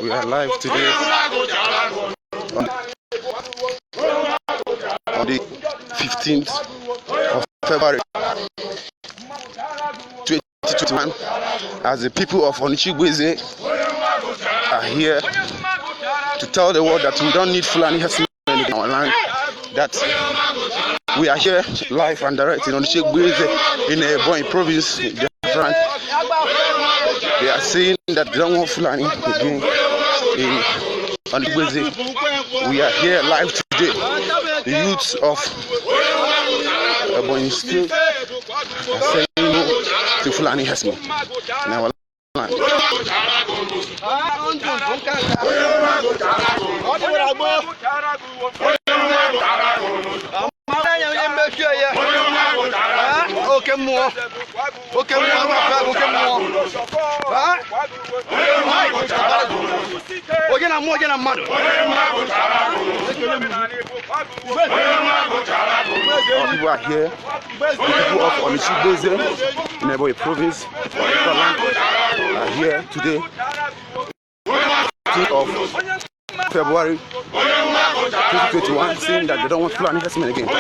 We are live today on the 15th of February 2021, as the people of Onicha Igboeze are here to tell the world that we don't need Fulani herdsmen in our land, that we are here live and direct in Onicha Igboeze in Ebonyi province, Biafra. They are saying that they don't want Fulani again in Onicha Igboeze. We are here live today. The youths of Ebonyi State are saying no to Fulani herdsmen in our land. Our people are here. The people of Onicha Igboeze in Ebonyi province, are here today, 15th of February 2021, saying that they don't want Fulani herdsmen again in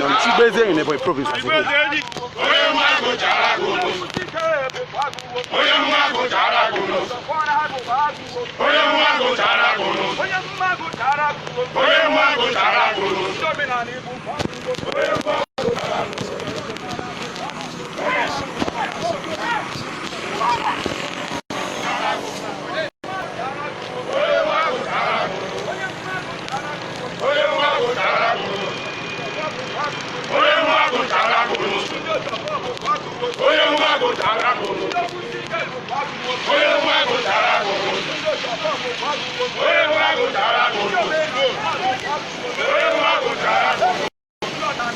Onicha Igboeze in Ebonyi province as a whole.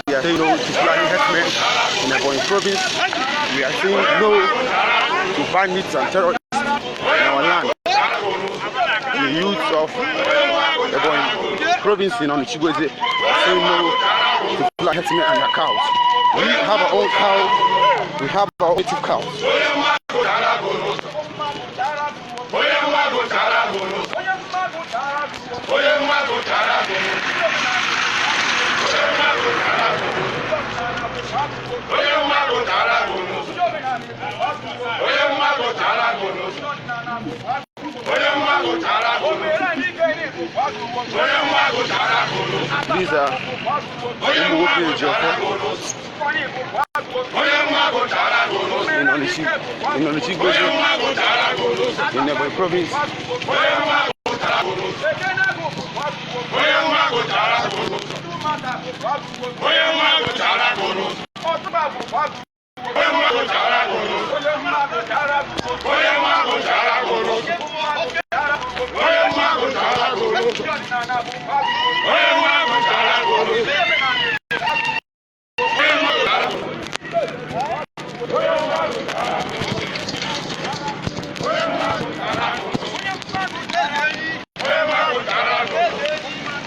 We are saying no to Fulani herdsmen in Ebonyi province. We are saying no to bandits and terrorists in our land. The youth of Ebonyi province in Onicha Igboeze are saying no to Fulani herdsmen and their cows. We have our own cows. We have our own native cows. These are Umuwoke Ejiofor in Onicha Igboeze in Ebonyi province.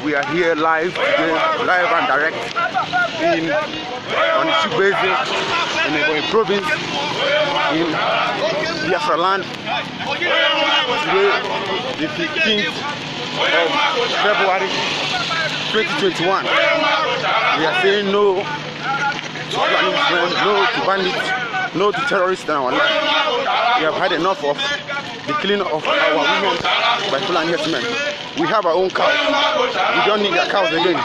We are here live today, live and direct in Onicha Igboeze in Ebonyi province in Biafra land. Today, the 15th of February 2021. We are saying no to Fulani, no to bandits, no to terrorists in our land. We have had enough of the killing of our women by Fulani herdsmen. We have our own cows. We don't need their cows again.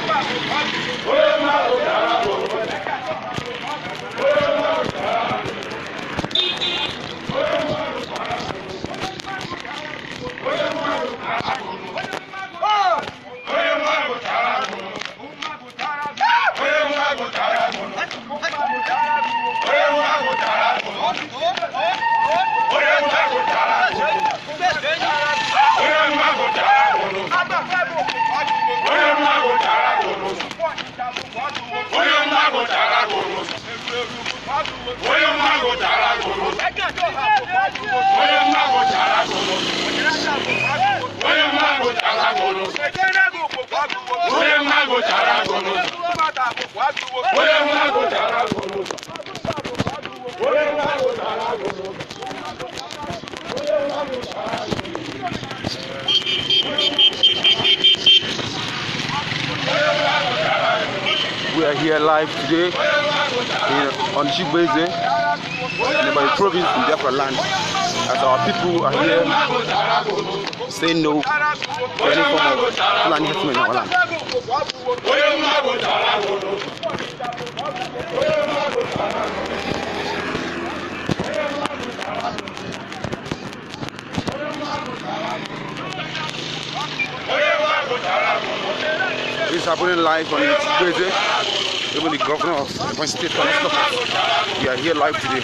here live today in Onicha-Igboeze, in the province in Biafra land, as our people are here saying no to any form of Fulani herdsmen in our land. This is happening live on Onicha-Igboeze. Even the governor of Ebonyi State cannot stop us. We are here live today.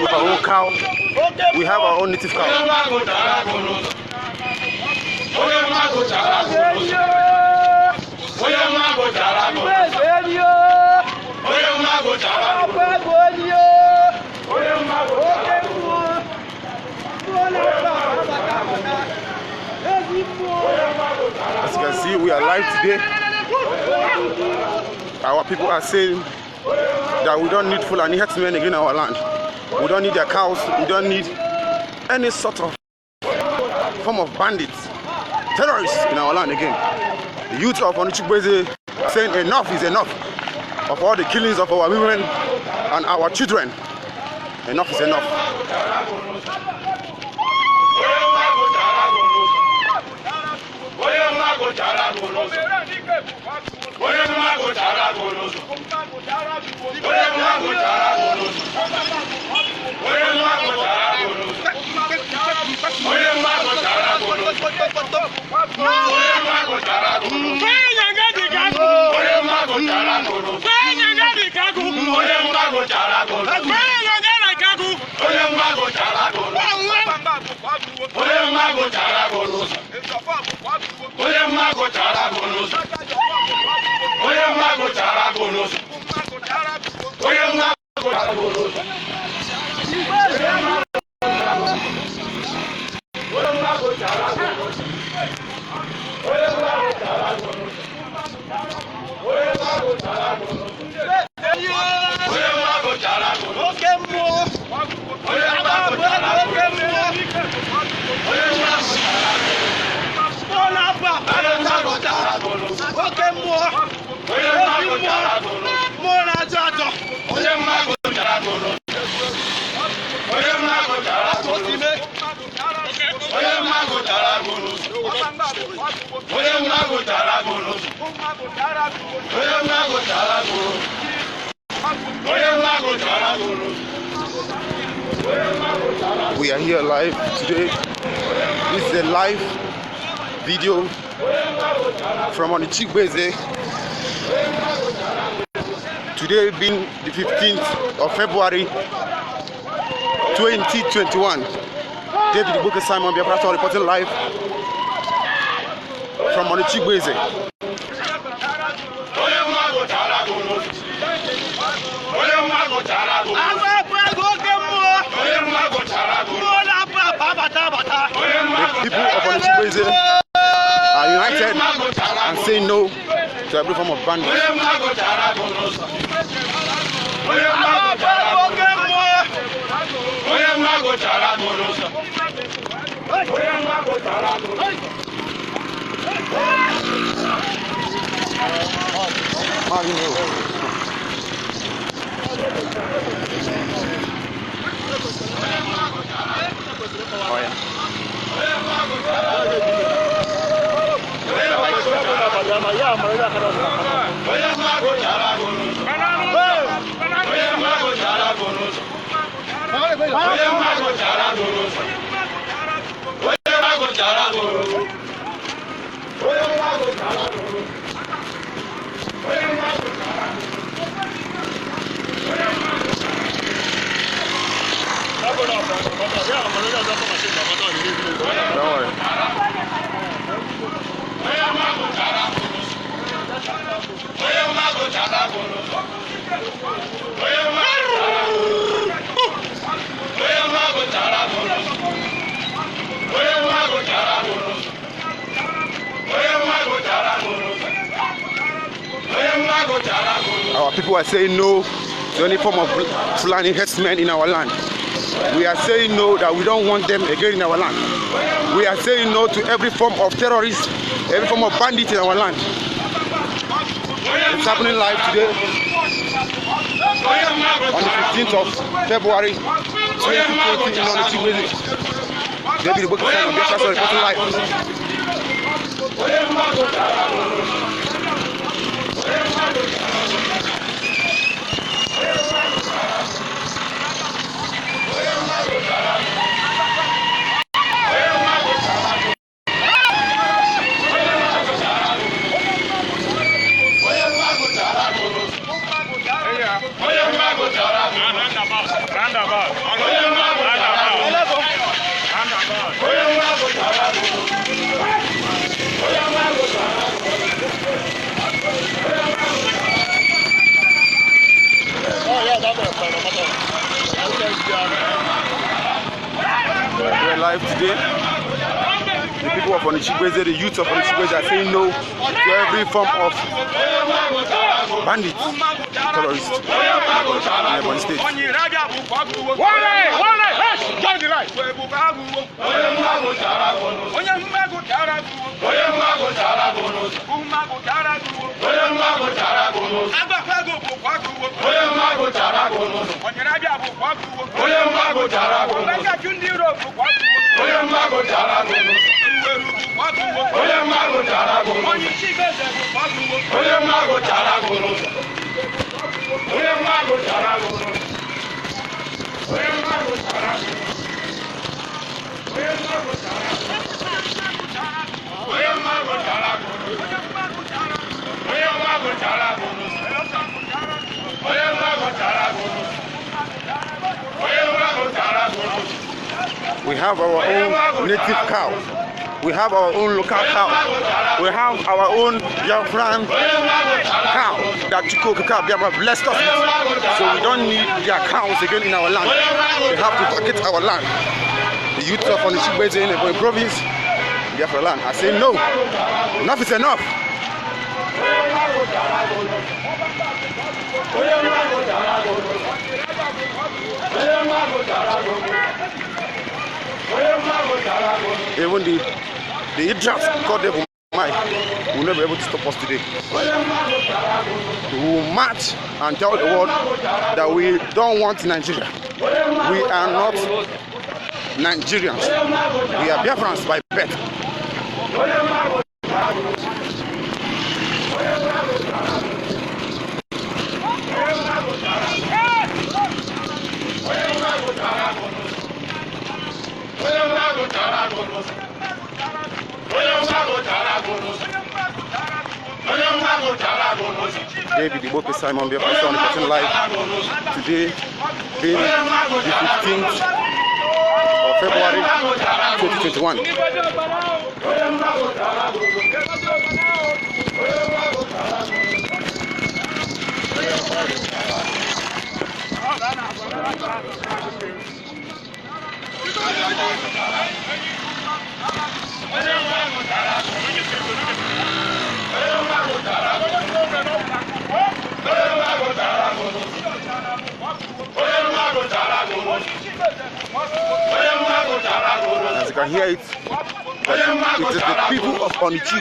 With our own cow, we have our own native cow. As you can see, we are live today. Our people are saying that we don't need Fulani herdsmen again in our land. We don't need their cows. We don't need any sort of form of bandits, terrorists in our land again. The youth of Onicha-Igboeze saying enough is enough of all the killings of our women and our children. Enough is enough. We are here live today. This is a live video from Onicha-Igboeze. Today being the 15th of February 2021. David Booker Simon Biafra reporting live from Onicha-Igboeze. The people of Onicha-Igboeze are united and say no to every form of bandits. Oh, yeah. People are saying no to any form of Fulani herdsmen in our land. We are saying no, that we don't want them again in our land. We are saying no to every form of terrorists, every form of bandit in our land. It's happening live today on the 15th of February 2020 in Onicha. David Igbo on Biafra reporting live. We're live today. The people of Onicha, the youth of Onicha are saying no to every form of bandit, terrorist in Ebonyi State. We have our own native cow. We have our own local cow. We have our own Biafran cow that Chukwu Okike Abiama blessed us with. So we don't need their cows again in our land. They have to vacate our land. The youth of Onicha in Ebonyi province, Biafra land, I say no. Enough is enough. Even the idiots called Devil Mike will not be able to stop us today. We will march and tell the world that we don't want Nigeria. We are not Nigerians. We are Biafrans by birth. David Igbo Simon Biafra on the live today, being the 15th of February 2021. As you can hear it, it is the people of Onicha.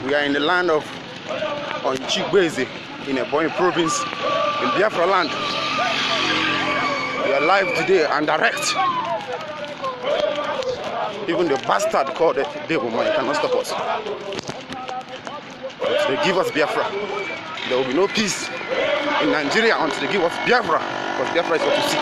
We are in the land of Onicha in Ebonyi province, in Biafra land. We are live today and direct. Even the bastard called the devil man cannot stop us. But they give us Biafra. There will be no peace in Nigeria until they give us Biafra, because Biafra is what you seek.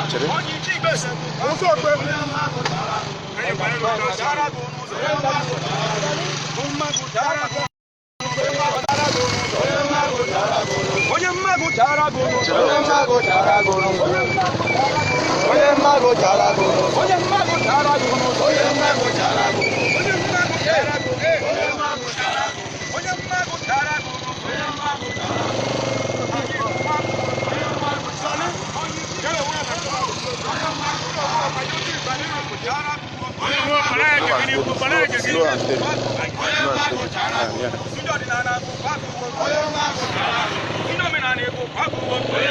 Chere. Onye mmadụ chara gụrụ. Chere. Onye mmadụ chara gụrụ. Onye mmadụ chara gụrụ. Onye mmadụ chara gụrụ. Onye mmadụ chara gụrụ. Onye mmadụ chara gụrụ. Onye mmadụ chara gụrụ. Onye mmadụ chara gụrụ. Slow, slow and steady. Slow and steady. Yeah.